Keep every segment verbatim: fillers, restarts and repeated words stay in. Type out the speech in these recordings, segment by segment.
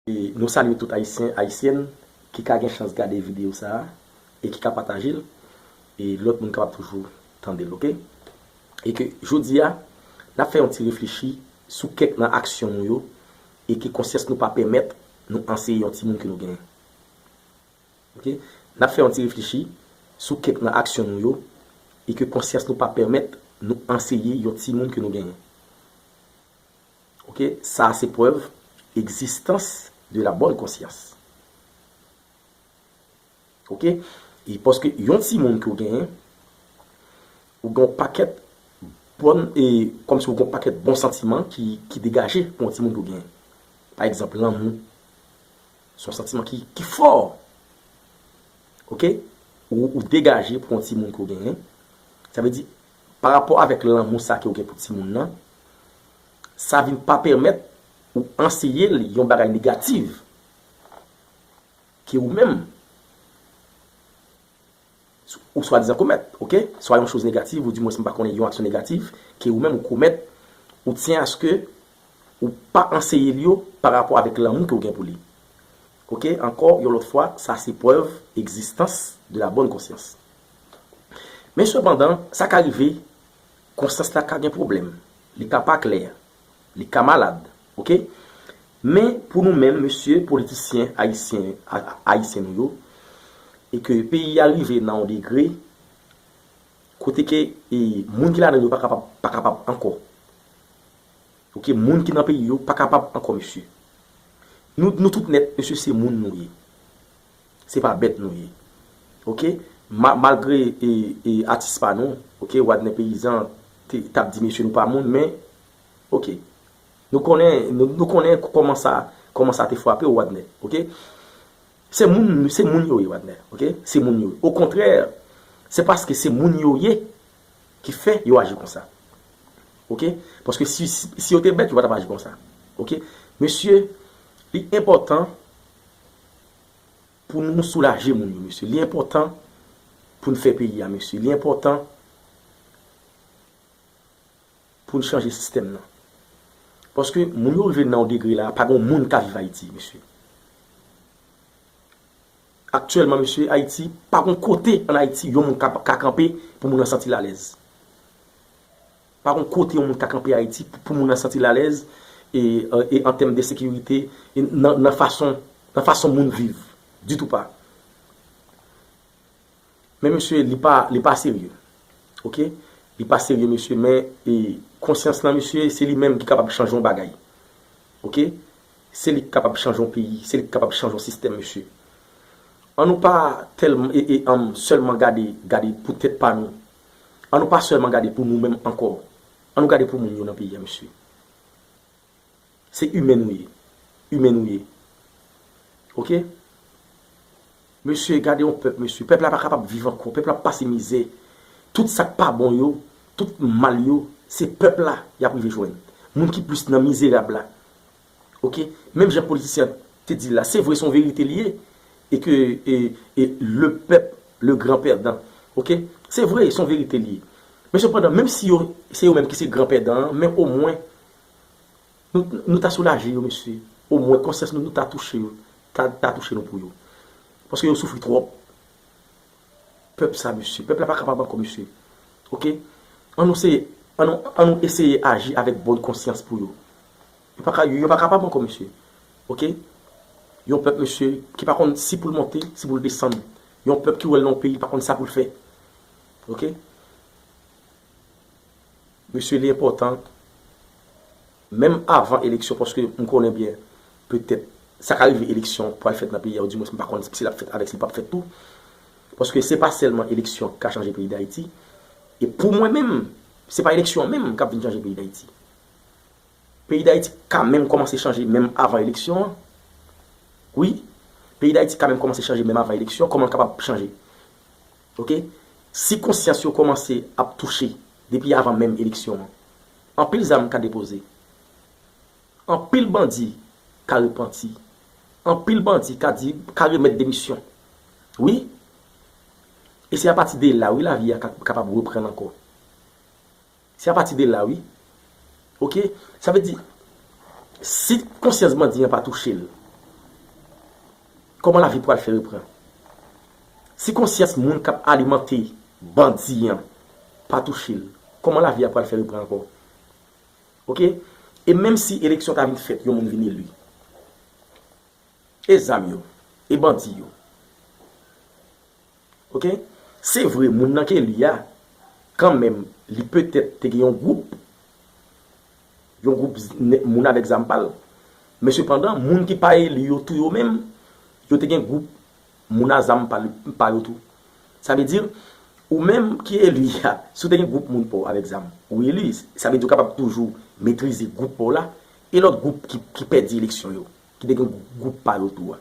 E nou salye tout Ayisyen, Ayisyèn ki ka gen chans gade videyo sa a e ki ka pataje l, e lòt moun kapab toujou tande l, oke? E ke jodi a, n ap fè yon ti reflechi sou kèk nan aksyon nou yo e ke konsyans nou pa pèmèt nou anseye yon timoun ke nou genyen. Oke? N ap fè yon ti reflechi sou kèk nan aksyon nou yo e ke konsyans nou pa pèmèt nou anseye yon timoun ke nou genyen. Oke? Sa a se prèv egzistans de la bonne conscience. Oke? E paske yon timoun ke w genyen, ou gen yon pakèt bon, e kòmsi ou gen yon pakèt bon santiman ki, ki degaje pou yon timoun ke w genyen. Pa egzanp, lanmou. Se yon santiman ki, ki fò. Oke? Ou, ou degaje pou yon timoun ke w genyen. Sa vle di, pa rapò avèk lanmou sa ke w gen pou timoun nan, sa vin pa pèmèt ou anseye l yon bagay negatif ke ou menm ou swadizan komèt, oke? Swa yon choz negatif, ou dimwens m pa konnen yon aksyon negatif ke ou menm ou komèt, ou tyen aske ou pa anseye l yo pa rapò avèk lanmou ke w gen pou li. Oke? Ankò, yon lòt fwa, sa se prèv egzistans de la bonne conscience. Men sepandan, sa ka rive, konsyans la ka gen pwoblèm, li ka pa klè, li ka malad, oke? Men pou nou menm, mesye politisyen ayisyen, a- ayisyen nou yo, e ke peyi a rive nan yon degre kote ke e, moun ki ladan yo pa kapab, pa kapab ankò. Oke, moun ki nan peyi yo pa kapab ankò, mesye. Nou, nou tout nèt, mesye, se moun nou ye. Se pa bèt nou ye. Oke? Ma- malgre e, e, atis pa nou, oke, Wadner Peyizan te, t ap di, mesye, nou pa moun, men, oke. Nou konnen, nou, nou konnen kòman sa, kòman sa te frape w, Wadner, oke? Se moun, se moun yo ye, Wadner, oke? Se moun yo ye. Okontrè, se paske se moun yo ye ki fè yo aji konsa. Oke? Paske si, si, si yo te bèt, yo pa t ap aji konsa. Oke? Mesye, li enpòtan pou nou soulaje moun yo, mesye. Li enpòtan pou n fè peyi a, mesye. Li enpòtan pou n chanje sistèm nan. Paske moun yo rive nan yon degre la, pa gen moun ka viv Ayiti, mesye. Aktyèlman, mesye, Ayiti, pa gen kote ann Ayiti yon moun ka, ka kanpe pou moun nan santi l alèz. Pa gen kote yon moun ka kanpe Ayiti pou, pou moun nan santi l alèz e, e an tèm de sekirite, e nan, nan fason, nan fason moun viv. Ditou pa. Men mesye, li pa, li pa serye. Oke? Li pa serye, mesye, men e, konsyans lan, mesye, se li menm ki kapab chanje yon bagay. Oke? Se li ki kapab chanje yon peyi, se li ki kapab chanje yon sistèm, mesye. An nou pa tèlman e, e, anm, sèlman gade, gade pou tèt pa nou. An nou pa sèlman gade pou nou menm ankò. An nou gade pou moun yo nan peyi a, mesye. Se imen nou ye. Imen nou ye. Oke? Mesye, gade yon pèp, mesye. Pèp la pa kapab viv ankò. Pèp la ap pase mizè. Tout sa k pa bon yo, tout mal yo, se pèp la y ap rive jwenn. Moun ki plis nan mizerab la. Oke? Menm jan politisyen an te di l la, se vre, se yon verite li ye. E ke e, e le pèp, le gran pèdan. Oke? Se vre, se yon verite li ye. Men sepandan, menm si yo, se yo menm ki se gran pèdan an, men omwen, Nou, nou ta soulaje yo, mesye. Omwen konsyans nou, nou ta touche yo. Ta, ta touche nou pou yo. Paske yo soufri twòp. Pèp sa, mesye. Pèp la pa kapab ankò, mesye. Oke? An nou se, an nou, an nou eseye aji avèk bòn konsyans pou yo. Yo pa ka, yo pa kapab ankò, mesye. Oke? Yon pèp, mesye, ki pa konn si pou l monte, si pou l desann. Yon pèp ki wè l nan yon peyi, li pa konn sa pou l fè. Oke? Mesye, li enpòtan, menm avan eleksyon, paske m konnen byen, petèt, sa ka rive eleksyon pral fèt nan peyi a, ou dimwens m pa konn si l ap fèt avèk, si l p ap fèt tou. Paske se pa sèlman eleksyon k ka chanje peyi Dayiti. E pou mwen menm, se pa eleksyon an menm k ap vin chanje peyi Dayiti. Peyi Dayiti ka menm kòmanse chanje menm avan eleksyon an. Wi, peyi Dayiti ka menm kòmanse chanje menm avan eleksyon. Kòman l kapab chanje? Oke? Si konsyans yo kòmanse ap touche depi avan menm eleksyon an, anpil zam ka depoze. Anpil bandi ka repanti. Anpil bandi ka di, ka remèt demisyon. Wi. E se apati de la, wi, lavi a ka, kapab reprann ankò. Se apati de la, wi. Oke? Sa vle di, si konsyans bandi an pa touche l, Kòman lavi pral fè reprann? Si konsyans moun k ap alimante bandi an pa touche l, kòman lavi a pral fè reprann ankò? Oke? E menm si eleksyon ta vin fèt, yon moun vin eli, e zam yo, e bandi yo. Oke? Se vre, moun nan ki eli a, kanmenm, li petèt te gen yon gwoup, yon gwoup moun avèk zam pa l. Men sepandan, moun ki pa eli yo tou yo menm, yo te gen gwoup moun a zam pa yo tou. Sa vle di, ou menm ki eli a, si w te gen gwoup moun pa w avèk zam, ou eli, sa vle di w kapab toujou metrize gwoup pa w la, e lòt gwoup ki, ki pèdi eleksyon yo, ki te gen gwoup pa yo tou a.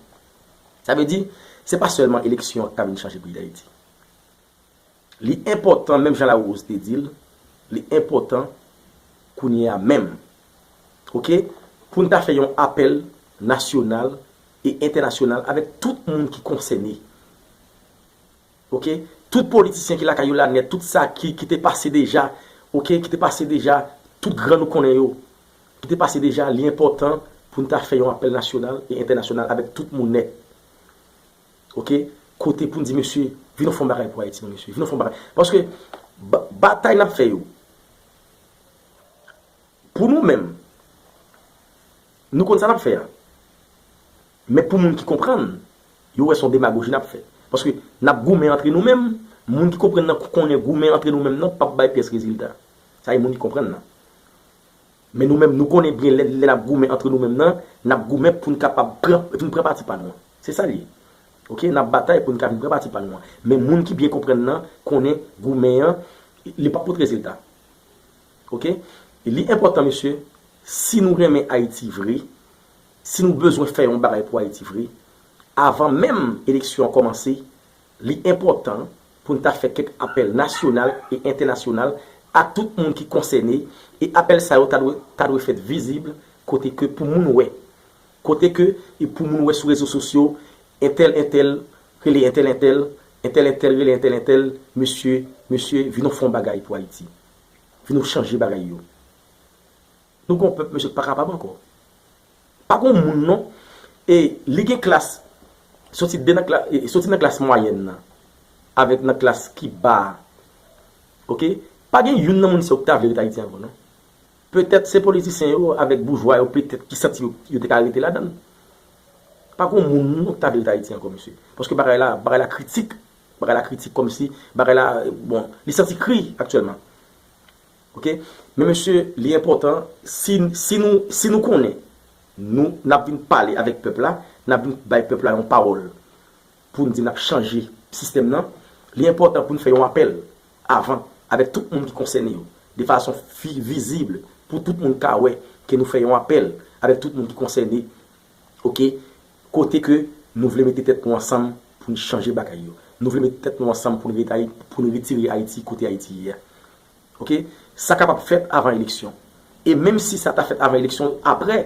Sa vle di, se pa sèlman eleksyon an k ka vin chanje peyi Dayiti. Li enpòtan, menm jan Larose te di l, li enpòtan kounye a menm, oke, pou n ta fè yon apèl nasyonal e entènasyonal avèk tout moun ki konsène. Oke? Tout politisyen ki lakay yo la nèt, tout sa ki, ki te pase deja, oke, ki te pase deja, tout gran nou konnen yo, ki te pase deja, li enpòtan pou n ta fè yon apèl nasyonal e entènasyonal avèk tout moun nèt. Oke? Kote pou n di, mesye, vin nou fè yon bagay pou Ayiti, non, mesye, vin nou fè yon bagay. Paske ba- batay n ap fè yo, pou nou menm, nou konn sa n ap fè a. Men pou moun ki konprann, yo wè se yon demagoji n ap fè. Paske n ap goumen antre nou menm, moun ki konprann nan konnen goumen antre nou menm nan p ap bay pyès rezilta. Sa e moun ki konprann nan. Men nou menm, nou konnen byen lè, lè n ap goumen antre nou menm nan, n ap goumen pou n kapab pran, pou n pran pati pa nou an. Se sa l ye. Oke, n ap batay pou n ka vin pran pati pa nou an. Men moun ki byen konprann nan, konnen goumen an, li p ap pote rezilta. Oke? Li enpòtan, mesye, si nou renmen Ayiti vre, si nou bezwen fè yon bagay pou Ayiti vre, avan menm eleksyon an kòmanse, li enpòtan pou n ta fè kèk apèl nasyonal e entènasyonal a tout moun ki konsène, e apèl sa yo ta dwe, ta dwe fèt vizib kote ke pou moun wè. Kote ke e pou moun wè sou rezo sosyo, entèl, entèl, rele entèl, entèl, entèl, entèl, rele entèl, entèl, mesye, mesye, vin nou fè yon bagay pou Ayiti. Vin nou chanje bagay yo. Nou gon pèp, mesye, k pa kapab ankò. Pa gon moun, non. E li gen klas, soti de nan klas, e, soti nan klas mwayèn nan, avèk nan klas ki ba a. Oke? Pa gen youn nan moun sa yo ki ta vle ret Ayiti ankò, non. Petèt se politisyen yo avèk boujwa yo, petèt ki santi yo, yo te ka rete ladan l. Pa gon moun, non, ki ta vle ret Ayiti ankò, mesye. Paske bagay la, bagay la kritik. Bagay la kritik kòmsi, bagay la, bon, li santi kri aktyèlman. Oke? Men mesye, li enpòtan, si, si nou, si nou konnen, nou, n ap vin pale avèk pèp la, n ap vin bay pèp la yon pawòl pou n di n ap chanje sistèm nan, li enpòtan pou n fè yon apèl avan avèk tout moun ki konsène yo, de fason fi- vizib, pou tout moun ka wè ke nou fè yon apèl avèk tout moun ki konsène, oke, kote ke nou vle mete tèt nou ansanm pou n chanje bagay yo. Nou vle mete tèt nou ansanm pou n ret Ayi- pou n retire Ayiti kote Ayiti ye a. Oke? Sa kapab fèt avan eleksyon. E menm si sa ta fèt avan eleksyon, apre,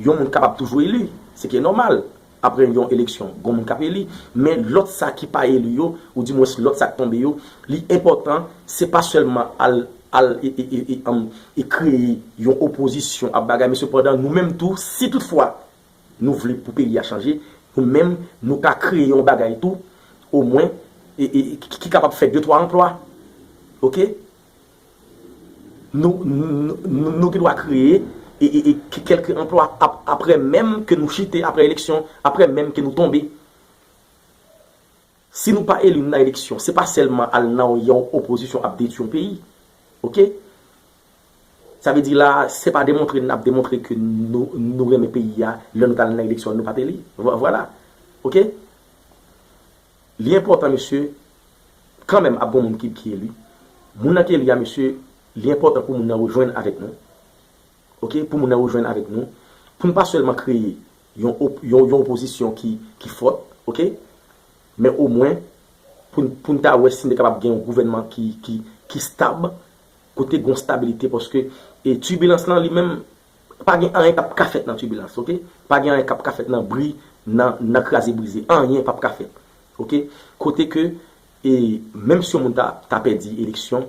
yon moun kapab toujou eli. Se ki nòmal. Apre yon eleksyon, gon moun k ap eli. Men lòt sa ki pa eli yo, oudimwens lòt sa k tonbe yo, li enpòtan, se pa sèlman al, al e, e, e, e, anm, e kreye yon opozisyon ap bagay, men sepandan, nou menm tou, si toutfwa nou vle pou peyi a chanje, nou menm, nou ka kreye yon bagay tou, omwen, e, e, ki, ki kapab fè de twa anplwa. Oke? Nou, nou, nou, nou gen dwa kreye e, e, e kèlke anplwa ap- apre menm ke nou chite, apre eleksyon, apre menm ke nou tonbe. Si nou pa eli nan eleksyon, se pa sèlman al nan yon opozisyon ap detwi yon peyi. Oke? Sa vle di la, se pa demontre n ap demontre ke nou, nou renmen peyi a, lè nou t al nan eleksyon, nou pa t eli. Vwa- Vwala. Oke? Li enpòtan, mesye, kanmenm ap gon moun ki, ki eli. Moun nan ki eli a, mesye, li enpòtan pou moun nan rejwenn avèk nou. Oke? Pou moun nan rejwenn avèk nou. Pou n pa sèlman kreye yon, op- yon, yon opozisyon ki, ki fòt, oke? Men omwen, pou n, pou n ta wè si n te kapab gen yon gouvènman ki, ki, ki stab, kote gon stabilite, paske e tibilans lan li menm, pa gen anyen k ap ka fèt nan tibilans, oke? Pa gen anyen k ap ka fèt nan bri, nan, nan kraze brize. Anyen p ap ka fèt, oke? Kote ke, e, menm si yon moun ta, ta pèdi eleksyon,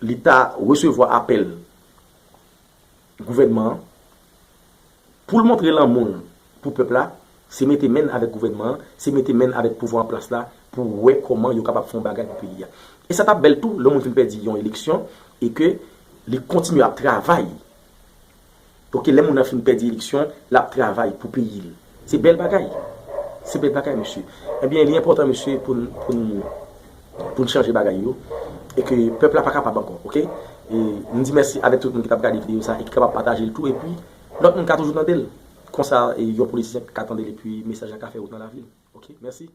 li ta resevwa apèl gouvènman an pou l montre lanmou l pou pèp la, Se mete men avèk gouvènman an, se mete men avèk pouvwa an plas la pou wè kòman yo kapab fè yon bagay pou peyi a. E sa t ap bèl tou, lè yon moun fin pèdi yon eleksyon e ke li kontinye ap travay. Pou ke lè moun nan fin pèdi eleksyon, l ap travay pou peyi l. Se bèl bagay. Se bèl bagay, mesye. Ebyen, li enpòtan, mesye, pou n, pou n, pou n chanje bagay yo. E ke pèp la pa kapab ankò, oke? E m di mèsi avèk tout moun ki t ap gade videyo sa e ki kapab pataje l tou. Epi, lòt moun ka toujou tande l. Konsa, e, yon politisyen ka tande l epi mesaj la ka fè wout nan lavi l. Oke? Mèsi.